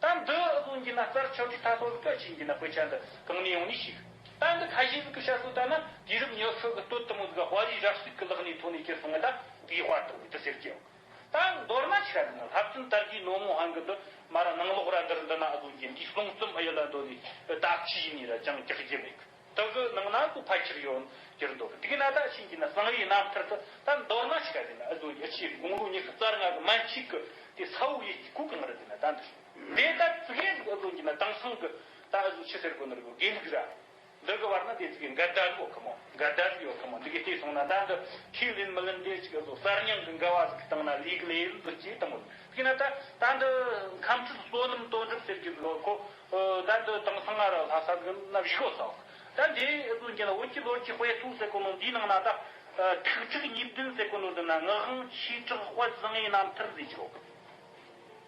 ད་འདི་ཨ་ཟུང་གི་ན་རྩར་ཆོད་ཀྱི་ད་སོ་སྐད་ཆིན་གི་ན་དཔེ་ཆ་འདི་གང་ནས་ཡོང་ནི་ཞིག་ད་འདི་ཁ་ཤས་ཟིག་གི་བཤད་སྲོལ་ལྟར་ན་དུས་རབས་ཉི་ཤུ་གི་སྟོད་དུ་མོ་ཟིག་ག་དཔའ་རིས་རབ་གསལ་གི་ལག་ནས་ཐོན་ནས་ཁྱེར་སོང་ངེ་ད་དེའི་དཔར་དུ་འདི་ཟེར་གྱི་ཡོང་། ད་མདོར་ན་ཆི་ག་ཟེར་ན་ལྷ་བཙུན་དར་རྒྱས་ནོར་མོ་ཧན་གི་འདི་མ་ར་ནང་ལོགས་ར་འདིར་འདི་ན་ཨ་ཟུང་གི་འདིའི་གསུང་རྩོམ་ཨ་ཡི་ལ་འདོད་ནས་ད་ཁྱི་ཡིན་ནི་ར་ཅང་རྒྱག་རྒྱུ་མེད་གི་ད་གི་ནང་ན་གོ་ཕལ་ཆེར་ཡོད་གྱུར་འདུག་དེ་གི་ན་ད་ཕྱིན་གྱི་ན་གསང་བའི་རྣམ་ཐར་དུ་ད་མདོར་ན་ཆི་ག་ཟེར་ན་ཨ་ཟུང་ཡ་ཆེ་དགུང་ལོ་ཉི་ཤུ་རྩ་ལྔ་གི་མན་ཆད་གི་དེ་ས་བོ་ཡི་གི་གོ་གང་ར་ཟེར་ན་ད་འདི་དེ་ད་ཙི་གེ་ཨ་ཟུང་གི་ན་དེང་སང་གི་ད་ཨ་ཟུང་ཆི་ཟེར་གོ་ནི་རེད་གོ་དགེ་ལུགས་ར། འདི་གི་བར་ན་དེ་ཙི་གེ་འགལ་ཟླ་ཡོད་གི་མོ། འགལ་ཟླ་ཡོད་གི་མོ། འདི་གི་བལྟས་སོང་ན་ད་འདི་ཁས་ལེན་མི་ལེན་དེ་ཅིག་ཨ་ཟུང་གསར་རྙིང་གི་འགལ་བ་ཟིག་གི་སྟེང་ན་ལུས་གི་ལས་ཡུལ་འདི་ཅིག་དང་མོ། དེ་ན་ད་ད་འདི་ཁམས་སྤྲུལ་བསོད་ནམས་དོན་གྲུབ་ཟེར་གི་ཟིག་གོ་ད་འདི་དེང་སང་ང་ར་ལྷ་ས་གི་ན་བཞི་གོ་ས། ད་འདི་ཨ་ཟུང་གི་ན་བོད་ཀྱི་ལོ་རྒྱུས་དཔེ་ཐུང་ཟེར་གོ་ནོ་འདིའི་ནང་ན་ད་ཐུགས་དྲུག་གཉིས་ལྡན་ཟེར་གོ་ནོ་འདི་ན་ངག་དབང་ཆོས་གྲགས་དཔལ་བཟང་ངེའི་རྣམ་ཐར་ཟེར་གྱི་ཡོད་གི་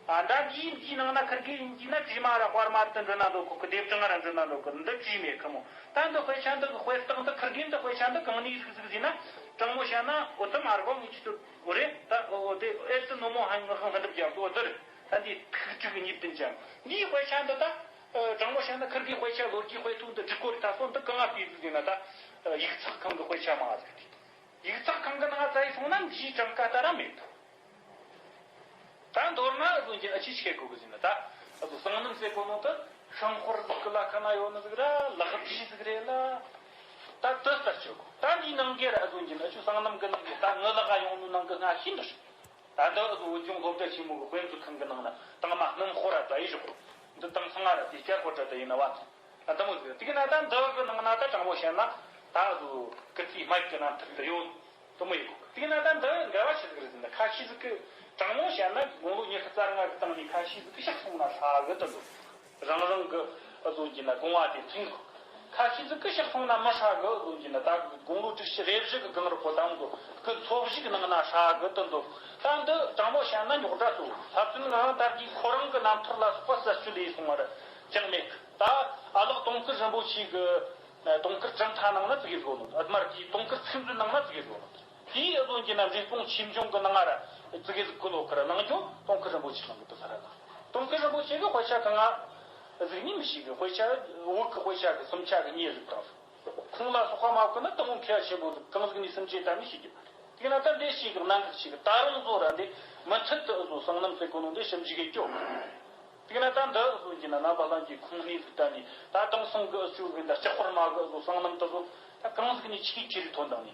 ཨ་ད་འདིའི་འདིའི་ནང་ན་ཁིར་གི་འདི་ན་དྲི་མ་ར་དཔར་མ་དུ་འདྲི་ན་འདོད་གོ་གི་ལྡེབ་གྲངས་ར་འདྲི་ན་འདོད་གི་འདི་བྲིས་མེད་གི་མོ། ད་འདི་དཔེ་ཆ་འདི་གི་དཔེ་རྟགས་འདི་ཁིར་གི་འདི་དཔེ་ཆ་འདི་གང་ནས་རིག་ཟིག་ཟིན་ན་དྲང་མོ་བཤད་ན་འོ་ད་མར་གོང་ངེས་ཀྱི་དུ་འོ་རེད་ད་འོ་དེ་ཨེ་ཏི་ནོ་མོ་ཧན་ངག་དབང་ལྷུན་གྲུབ་རྒྱལ་པོ་འོ་དེ་རེད། ད་འདི་ཐུགས་དྲུག་གཉིས་ལྡན་ཅན་འདིའི་དཔེ་ཆ་འདི་ད་དྲང་མོ་བཤད་ན་ཁིར་གི་དཔེ་ཆ་ལོ་རྒྱུས་དཔེ་ཐུང་འདི་འབྲི་སྐོར་ད་སོ་འདི་གང་ང་བྲིས་ཟིག་ཟིན་ན་ད་ཡིག་ཚགས་ཁང་གི་དཔེ་ཆ་མང་ཟིག་ཡིག་ཚགས་ཁང་གི་ནང་བཙལ་སོང་ན་འདིའི་གྲངས་ཀ་ད་ར་མེད་དོ། ད་མདོར་ན་ཨ་ཟུང་གི་ཨ་ཆི་ཆི་གོ་གི་ཟིན་ན་ད་ཨ་ཟུང་གསང་རྣམ་ཟེར་གོ་ནོ་ད་ཤིང་ཧོར་གི་ལ་ཁ་ན་ཡོད་ནི་ཟིག་ར་ལག་བྲིས་ཟིག་རེད་ལ། ད་དེ་ལྟར་ཆོག་གོ་ད་འདིའི་ནང་གི་ར་ཨ་ཟུང་གི་ཨ་ཆུ་གསང་རྣམ་གི་ནང་གི་ད་ངི་ལག་ག་ཡོང་ནོ་ནང་གི་སྔ་ཤིན་ཏུ་ད་འདི་ཨ་ཟུང་བོད་ལྗོངས་སློབ་གྲྭ་ཆེན་མོ་གི་དཔེ་མཛོད་ཁང་གི་ནང་ན་དང་མ་སྣུམ་ཧོར་ར་ད་ཡི་ཞོག་འདི་དང་ཚང་ང་ར་དེ་སྐྱར་ཧོར་ར་ད་ཡིན་ན་བ་ཚོ། ད་འདི་མོ་ཟིག་དེ་གི་ན་ད་འདི་གི་ནང་ན་ད་དྲང་མོ་བཤད་ན་ད་ཨ་ཟུ་ཀི་ཙི་སྨད་གི་རྣམ་ཐར་དུ་ཡོད། དུ་མོ་ཡི་གོ་དེ་གི་ན་ད་འདི་འགལ་བ་ཆི་ཟིག་རེད་ཟེར་ན་ཁ་ཤས་ཟིག་གི་དྲང་མོ་བཤད་ན་དགུང་ལོ་ཉི་ཤུ་རྩ་ལྔ་གི་སྟེང་ནས་ཁ་ཤས་ཟིག་གི་གཤེགས་སོང་ན་ཧྲ་གི་དུ་འདུག་རང་རང་གི་ཨ་ཟུ་གི་ན་དགོངས་པ་དེ་མཐུན་གོ་ཁ་ཤས་ཟིག་གི་གཤེགས་སོང་ན་མི་ཧྲ་གི་ཨ་ཟུ་གི་ན་ད་དགུང་ལོ་དྲུག་ཅུ་རེ་བཞི་གི་སྒང་རུ་གོ་དང་གོ་གི་འཚོ་བཞུགས་གནང་ན་ཧྲ་གི་དུ་འདུག་ད་འདི་དྲང་མོ་བཤད་ན་རྙོག་དྲ་ཚོ་ལྷ་བཙུན་ངག་དབང་དར་རྒྱས་ཁོ་རང་གི་རྣམ་ཐར་ལ་སོགས་པ་གསལ་བརྗོད་ལས་སོང་བར་ཅང་མེད། ད་ཨ་ལགས་དུང་དཀར་རིན་པོ་ཆེ་གི་དུང་དཀར་གྲུབ་མཐའ་ནང་ན་ཙི་གེ་བཟོ་ནོ། ཨ་མར་གྱི་དུང་དཀར་ཚིག་མཛོད་ནང་ན་ཙི་གེ་བཟོ་ནོ། དེའི་ཨ་ཟུང་གི་ན་འབྲས་སྤུངས་ཆོས་འབྱུང་གི་ནང་ང་ར་ཙི་གེ་ཟིག་གི་ལོ་ཁར་གནང་རྒྱུ་དུང་དཀར་རིན་པོ་ཆེ་ནང་གི་དུ་ས་ར་ལ། དུང་དཀར་རིན་པོ་ཆེ་གི་དཔེ་ཆ་གང་ང་ཟིག་ནི་མི་ཤེས་གི་དཔེ་ཆ་བོད་གི་དཔེ་ཆ་གི་སུམ་ཆ་གི་ཉེ་ཟིག་དང་ཁོང་ལ་སོགས་པ་མ་བཀོད་ན་དུ་མོ་མཁས་ཆེན་པོ་ཟིག་གང་ཟིག་ནི་སུམ་ཆའི་ད་མི་ཤེས་གི་མ་རེད། དེ་ན་ད་འདྲེ་ཞིག་གི་གནད་འགག་ཞིག་གི་ད་རུང་བཟོ་ར་འདི་མུ་མཐུད་དུ་ཨ་ཟུང་གསང་རྣམ་ཟེར་གོ་ནོ་འདི་ཞིབ་འཇུག་གི་སྐྱོ། དེ་ན་ད་འདི་ཨ་ཟུང་གི་ན་རྣམ་པ་ལྷན་རྒྱས་ཁུངས་སྣེ་ཟིག་ད་ནི་ད་དེང་སང་གི་ཨ་ཟུང་གི་ད་ལྕགས་ཕོར་མ་གི་ཨ་ཟུང་གསང་རྣམ་དུ་ཟོ་ད་གང་ཟིག་ནི་ཆི་གི་ཆི་རི་ཐོན་དང་ནི།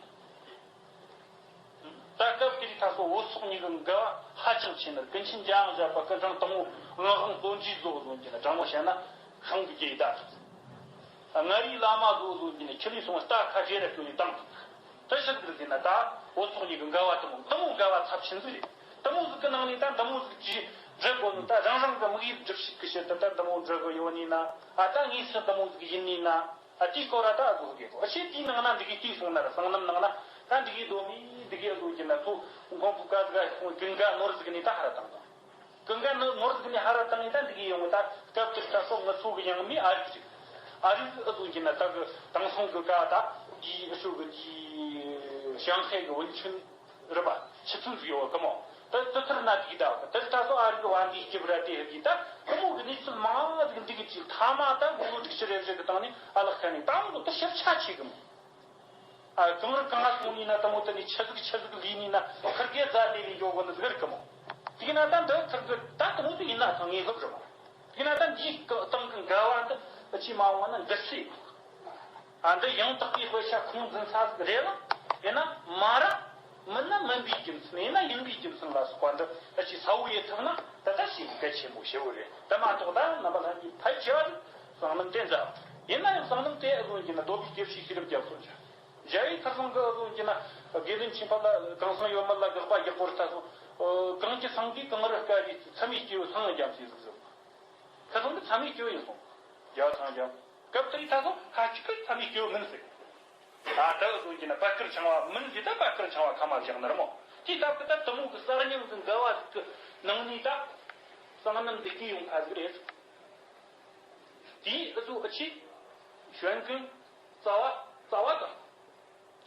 ད་སྐབས་དེའི་ད་སོ་བོད་སོག་གཉིས་ཀྱི་འགལ་བ་ཧ་ཅང་ཆེ་ནི་ཀུན་མཁྱེན་འཇམ་དབྱངས་བཞད་པ་སྐུ་ཕྲེང་དང་པོ་ངག་དབང་བློ་གྲོས་བཟོ་བཟོ་གི་ན་དྲང་མོ་བཤད་ན་ཤིང་གི་རྒྱུད་ད། མངའ་རིས་བླ་མ་བཟོ་བཟོ་གྱི་ནས་ཁྱི་ལས་སོང་རྟ་ཁ་བྲེ་ར་བསྐྱོན་ནས་བཏང་། དེ་ཕྱིར་དུ་ཟེར་ན་ད་འོ་ཚོགས་གཉིས་ཀྱི་འགལ་བ་དེ་མོ་དེ་མོ་འགལ་བ་ཚབས་ཆེན་ཟིག་རེད། དེ་མོ་ཟིག་གི་ནང་ནས་ད་འདི་མོ་ཟིག་གིས་འབྲི་དགོས་ནི། ད་རང་རང་གི་དམིགས་ཡུལ་སྒྲུབ་བྱེད་ཀྱི་ཕྱིར་དུ་ད་འདི་མོ་འབྲི་གི་ཡོད་ནི་ན། ཨ་ད་དངོས་སུ་འདི་མོ་ཟིག་ཡིན་ནི་ན། ཨ་དེའི་སྐོར་ལ་ད་ཨ་ཟོ་གི་གོ་ཨ་ཆེ་དེའི་ནང་ན་འདི་གི་དེའི་སོང་ན་ར་སང་ནམ་ནང་ན་ད་འདི་གི་གདོད་མའི་འདི་གི་ཨ་ཟོ་གི་ན་ཚོ་མགོན་པོ་ཀ་ཟིག་ཨ་སོང་གི་འགའ་ནོར་ཟིག་ནི་ད་ཧ་ར་བཏང་དང་། ཀུན་དགའ་ནི་ནོར་ཟིག་ནས་ཧ་ར་བཏང་ཡིན། ད་འདི་གི་ཡོང་ད་སྐབས་དེར་ད་སོ་ང་ཚོ་གི་ཡང་མི་ཨ་རིག་ཅིག་ཨ་རིག་ཨུ་ཚུགས་ཀྱི་ན་ད་གི་དེང་སང་གི་ཀ་ད་འདི་ཨུ་ཚུགས་གི་འདི་ཞང་ཧེ་གི་ཝུན་ཆུན་རི་པ་ཆི་ཚུན་ཟིག་ཡོད་གི་མོ། ད་དུ་ཐར་ན་དེ་གི་ད་གི་དེར་ད་སོ་ཨ་རིག་གི་བ་འདི་སྐྱིབ་ར་དེ་ཧེ་གི་ད་གི་མོ་གི་གནས་ཚུལ་མང་ཟིག་འདི་གི་ཅིག་ཐ་མ་ད་མགོ་ལོ་སྒྲིག་ཆི་རེ་རེ་གི་སྟེང་ནས་ཨ་ལག་ཁ་ནས་ད་མོ་གི་ད་ཤེར་ཆ་ཆེ་གི་མོ། ཨ། གང་རུ་གང་ང་སོང་ཡིན་ན་དེ་མོ་དེ་ནི་ཆི་ཟིག་ཆི་ཟིག་ལུས་ནི་ན་ཁིར་གེ་རྫ་དེ་ལས་འགྱོ་གོ་ནི་ཟིག་རིག་གི་མོ། དེ་ན་ད་འདི་ཁིར་གི་ད་དེ་མོ་དེ་ཡིན་ན་ཐང་ངེས་ལོབ་རི་མོ། དེ་ན་ད་འདིའི་སྟེང་གི་འགལ་བ་འདི་ཨ་ཅི་མ་འོང་ན་འདི་སྲིད། ཨ་འདི་ཡང་དག་པའི་དཔེ་ཆ་ཁུངས་འཛིན་ས་ཟིག་རེད་ལ། ཡིན་ན་མ་ར། མིན་ན་མིན་པའི་རྒྱུ་མཚན། ཡིན་ན་ཡིན་པའི་རྒྱུ་མཚན་ལ་སོགས་པ་འདི་ཨ་ཅི་ས་བོ་ཡེ་ཐུབ་ན་ད་ལྟ་ཞེ་གི་གལ་ཆེན་པོ་ཞེ་བོ་རེད། དེ་མ་གཏོགས་ད་རྣམ་པ་ལྷན་རྒྱས་ཕལ་ཆེ་བ་ཟིག་སང་ནམ་དེ་མཛའ། ཡིན་ན་ཡང་སང་ནམ་དེ་ཨ་ཟོ་གྱི་ན་རྡོ་སྦིས་དགེ་བཤེས་ཤེས་རབ་རྒྱ་མཚོ་ཆ། རྒྱ་ཡིག་ཁར་སང་གི་ཨ་ཟོ་གྱི་ན་དགེ་འདུན་ཆོས་འཕེལ་ལ་གང་སང་ཡོད་མེད་ལ་དགག་པ་རྒྱག་གོ་ར་ད་སོང་། གང་གི་སང་གི་གང་རུ་དཀའ་བའི་མཚམས་མེད་སྐྱེ་བོ་སང་རྒྱ་མཚོ་ཟིག་ཟིག་ཁ་སང་གི་མཚམས་མེད་སྐྱེ་བོ་ཡིན་སོང་། རྒྱ་སང་རྒྱ། སྐབས་དེ་ད་སོང་ཁ་ཅིག་གི་མཚམས་མེད་སྐྱེ་བོ་མིན་ཟིག་ད་ལྟ་ཨ་ཟོ་གྱི་ན་པད་དཀར་འཆང་བ་མིན་ཟིག་ད་པད་དཀར་འཆང་བ་ཁ་མ་བཞག་ནི་ར་མོ། དེའི་སྟབས་ཀྱི་ད་དེ་མོ་གི་གསར་རྙིང་གི་འགལ་བ་ཟིག་གི་ནང་ནས་ད་སང་ནམ་འདི་སྐྱེ་ཡོང་ཁ་ཟིག་རེད། དེའི་ཨུ་ཚུགས་ཨུ་ཆི། ཞོན་ཀུན། རྩ་བ། རྩ་བ་དང་།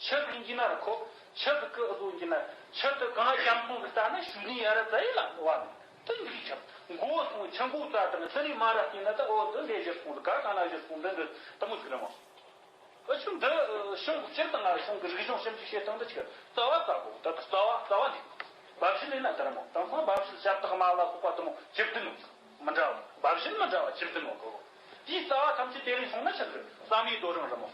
ཆི་ཟིག་ཡིན་ན་ར་ཁོ། ཆི་ཟིག་གི་ཨུ་ཚུགས་ཡིན་ན། ཆི་དེ་གང་ལ་ཀྱང་ཁོང་གི་ལྟ་ན་ཞུ་ནི་ཡ་ར་ཙ་ཡི་ལ་བ་ནི། དེ་འདི་ཆི། མགོ་སོང་ཆི་མགོ་ཙ་དང་དེ་ནི་མ་ར་བལྟས་ན་ད་ཨོ་དེ་ལས་གཞིར་སོང་དེ་ག་གང་ན་གཞིར་སོང་དེ་འདི་དེ་མོ་ཟིག་རེད་མོ། ཨ་ཆུ་འདི་གཞུང་སྤྱིར་དང་ང་གཞུང་གི་རིག་གཞུང་ཞིབ་འཇུག་བྱེད་སྟངས་འདི་ཆི། རྩ་བ་རྩ་དགོས། ད་རྩ་བ་རྩ་བ་འདི། བབ་བཞིན་ལས་ན་ད་ར་མོ། དང་སང་བབ་བཞིན་ཞབས་བཏགས་མ་ལ་སོགས་པ་དེ་མོ་བཅུ་བདུན་ནོ། མི་འདྲ་བ། བབ་བཞིན་མི་འདྲ་བ་བཅུ་བདུན་ནོ་གོ། དེའི་རྩ་བ་ཐམས་ཅད་དེ་ལས་སོང་ན་ཆི་ཟིག་བསམ་ཡས་རྡོ་རིང་ར་མོ།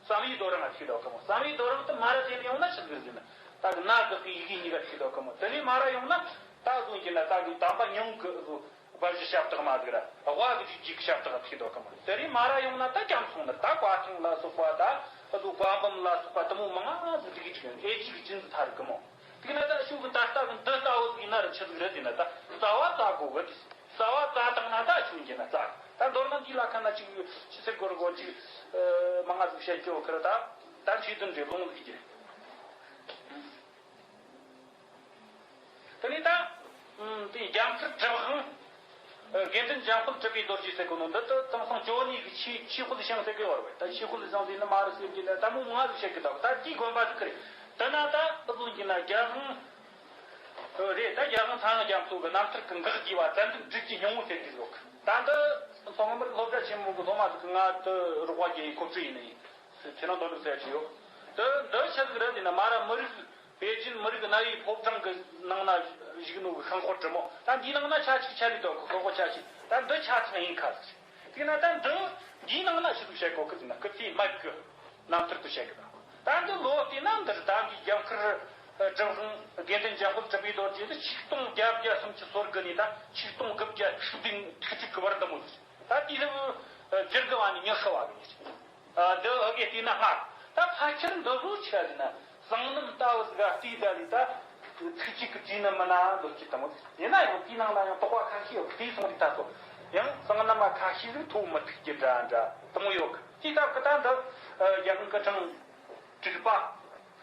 བསམ་ཡས་རྡོ་རིང་ང་ཐུག་དོ་གི་མོ། བསམ་ཡས་རྡོ་རིང་དུ་མ་ར་དེ་ལས་ཡོང་ན་ཆི་ཟིག་ཟེར་ན། ད་གི་ན་དགག་གི་ཡི་གེ་གཉིས་ཀ་ཐུག་དོ་གི་མོ། དེ་ལས་མ་ར་ཡོང་ན་ད་གཟུགས་ཀྱི་ན་ད་གི་དམ་པ་ཉུང་གི་གཟུགས། དབའ་བཞི་ཞབས་བཏགས་མ་ཟིག་ར། དབའ་གི་རིགས་ཀྱི་ཞབས་བཏགས་ཐུག་དོ་གི་མོ། དེ་རིང་མ་ར་ཡོང་ན་ད་ཀྱང་སོང་ན་ད་བཀའ་ཐང་ལ་སོགས་པ་ད་ཨ་ཟོ་བཀའ་འབུམ་ལ་སོགས་པ་དེ་མོ་མང་ང་ཟིག་རིགས་ཀྱི་ཨེ་ཅིག་གི་ཅི་ཟིག་ཐ་རིག་གི་མོ། དེ་ན་ད་ཤུགས་ཀྱི་ད་ལྟ་གི་འདི་ལྟ་བུ་ཟིག་ཡིན་ན་ར་ཆི་ཟིག་རེད་ཟེར་ན། ད་རྩ་བ་རྩ་དགོས་གི། རྩ་བ་རྩ་བཏང་ན་ད་ཆུང་གི་ན་རྩ། ད་མདོར་ན་འདི་ལ་ཁ་ན་ཅིག་ཆི་ཟེར་དགོས་ར་གོ་ཅིག་མང་ང་ཟིག་བཤད་ཀྱི་ཡོད་ཁི་ར། ད་ད་ཆོས་དོན་འདྲེ་ལོང་ཟིག་གི། དེ་ནས་ད། ཨུམ། དེ་རྒྱ་མཚར་གྲུབ་དབང་། ཨ། དགེ་འདུན་འཇམ་དཔལ་གྲུབ་པའི་རྡོ་རྗེ་ཟེར་གོ་ནོ་འདི་དུ་དེང་སང་ཇོ་ནི་གི་ཆོས་ཆོས་དཔལ་ཞང་ཟེར་གི་བར་བས། ད་ཆོས་དཔལ་ཞང་ཟེར་ནི་མ་རེད་ཟེར་གི་ལ་ད་མོ་མང་ཟིག་བཤད་གི་འདུག་ད་དེའི་དགོན་པ་ཟིག་གི་རེད། དེ་ན་ད་ཨུ་ཟུང་གི་ན་རྒྱ་དབང་། ཨ། རེད། ད་རྒྱ་དབང་ཚངས་དབྱངས་རྒྱ་མཚོ་གི་རྣམ་ཐར་གི་འགག་རྒྱས་པ་ཙན་དན་བདུད་ཀྱི་སྙིང་པོ་ཟེར་གི་ཟིག་ཡོད་གི། ད་འདི་སོང་ངམ་སློབ་གྲྭ་ཆེན་མོ་གི་སློབ་མ་ཟིག་གི་ང་དུ་རོགས་པ་རྒྱག་ཡི་གོ་སྤྲོད་ཡིན་ནི་ཡིན། ཚེ་རིང་དོན་གྲུབ་ཟེར་གི་ཡོད། དེ་འདི་ཆི་ཟིག་རེད་ཟེར་ན། མ་ར་མི་རིགས། པེ་ཅིན་མི་རིགས་གནའ་བོའི་ཕོ་བྲང་གི་ནང་ན་བཞུགས་ནོ་གི་ཤིང་ཁོག་དྲི་མོ། ད་འདིའི་ནང་ན་ཆ་གཅིག་ཆ་ལི་དོ་གི་ཤོག་གོ་ཆ་གཅིག་ད་འདི་ཆ་ཚང་ཡིན་ཁ་ཟིག་དེ་ན་ད་འདི་འདིའི་ནང་ན་ཆི་ཟིག་བཤད་གོ་གི་ཟེར་ན། སྐུ་ཚེའི་སྨད་གི་རྣམ་ཐར་དུ་བཤད་གི། ད་འདི་ལོ་བལྟས་ན་འདིར་ད་འདི་རྒྱ་མཁར་གྲུབ་དབང་དགེ་འདུན་འཇམ་དཔལ་གྲུབ་པའི་རྡོ་རྗེ་འདི་ཆིག་སྟོང་བརྒྱད་བརྒྱ་སུམ་ཅུ་སོ་དགུ་ནས་ད་ཆིག་སྟོང་དགུ་བརྒྱ་དྲུག་བདུན་ཐིག་ཐིག་གི་བར་འདི་མོ་ཟིག་ད་དེའི་རིང་བསྒྱུར་གི་བ་ནི་ཉི་ཤུ་བ་གི་ཉི་ཤུ། ཨ། འདི་ཨ་གེ་བལྟས་ན་སྔ། ད་ཕལ་ཆེར་འདི་བཟོ་ཆི་ཟེར་ན། སང་ནམ་ལྟ་བུ་ཟིག་ག་བལྟས་ད་ལི་ད། ཚིག་གཅིག་གི་བྲིས་ནི་མིན་ན་འདོད་ཀྱི་དང་། ཡིན་ན་ཡང་དེའི་ནང་ལ་ཡང་དོགས་པ་ཁ་ཤས་ཡོད། བལྟས་སོང་རིག་ད་སོ། ཡང་སང་ནམ་མ་ཁ་ཤས་ཟིག་ཐོ་མི་ཐུག་རྒྱུ་འདྲ་འདྲ་དང་ཡོད་གི། དེའི་སྟབས་ཀྱིས་ད་འདི། ཨ། རྒྱ་དབང་སྐུ་ཕྲེང་དྲུག་པ།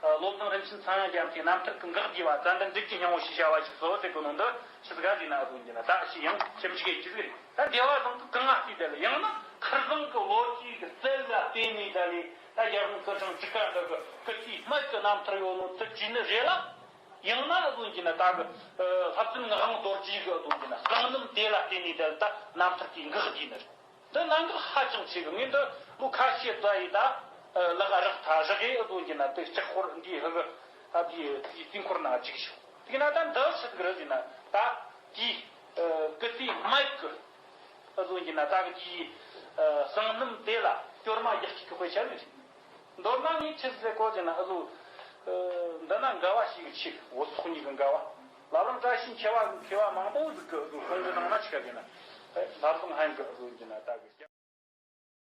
ཨ། བློ་བཟང་རིན་ཆེན་ཚངས་དབྱངས་རྒྱ་མཚོའི་རྣམ་ཐར་གྱི་འགག་རྒྱས་པ་ཙན་དན་བདུད་ཀྱི་སྙིང་པོ་ཞེས་བྱ་བ་ཞིག་སོ་ཟེར་གོ་ནོ་འདི་ཆི་ཟིག་ག་ཟེར་ན། ཨ་ཟུང་གི་ན་ད་ཞིག་ཡང་ཞིབ་འཇུག་ཡེ་རྒྱུ་ཟིག་རེད། ད་སྡེ་བ་བཟང་གི་གང་ང་བལྟས་ད་ལ། ཡང་ན་ཁར་བཟང་གི་ལོ་རྒྱུས་ཀྱི་རྩལ་ལ་བརྟེན་ནས་ད་ལས་ད་རྒྱ་དབང་སྐུ་ཕྲེང་དྲུག་པ་འདི་གི་སྐུ་ཚེའི་སྨད་ཀྱི་རྣམ་ཐར་ཡོད་ནོ་དེ་བྲིས་ནི་རེད་ལ། ཡང་ན་ཨ་ཟུང་གི་ན་ད་གི། ཨ། ལྷ་བཙུན་ངག་དབང་རྡོ་རྗེ་གི་ཨ་ཟུང་གི་ན་སང་ནམ་དེ་ལ་བརྟེན་ནས་ད་ལྟ་རྣམ་ཐར་དེའི་འགག་རྒྱས་ནི་རེད། འདི་གནད་འགག་ཧ་ཅང་ཆེ་གི། ངས་འདི་ལོ་ཁ་ཤས་ཙ་ཡི་ད། ཨ། ལག་རག་ཐ་རག་གི་ཨ་ཟུང་གི་ན་དེ་ལྕགས་ཁོར་འདི་ཧ་གི་ཨ་དེའི་དེའི་རྩིས་འཁོར་ནང་བཅུག་ཤོག་དེ་ན་ད་འདི་ཆི་ཟིག་རེད་ཟེར་ན། ད་དེའི། ཨ། སྐུ་ཚེའི་སྨད་གི་ཨ་ཟུང་གི་ན་ད་གི་དེའི། ཨ། སང་ནམ་དེ་ལ་སྐྱོར་མ་རྒྱག་གི་དཔེ་ཆ་ནི་རེད། མདོར་ན་ངས་ཆི་ཟེར་གོ་ཟེར་ན། ཨ་ཟུ། ཨ། འདི་ན་འགལ་བ་ཞིག་ཆེ་གི། འོ་ཚོགས་གཉིས་ཀྱི་འགལ་བ། བླ་བྲང་བཀྲ་ཤིས་མཁས་པ་མཁས་པ་མང་པོ་ཟིག་གི་ཨ་ཟུ་ཁོང་གི་ནང་ན་ཆི་ག་ཟེར་ན། ཨ། བླ་བཟང་ཧན་གི་ཨ་ཟུ་གི་ན་ད་གི།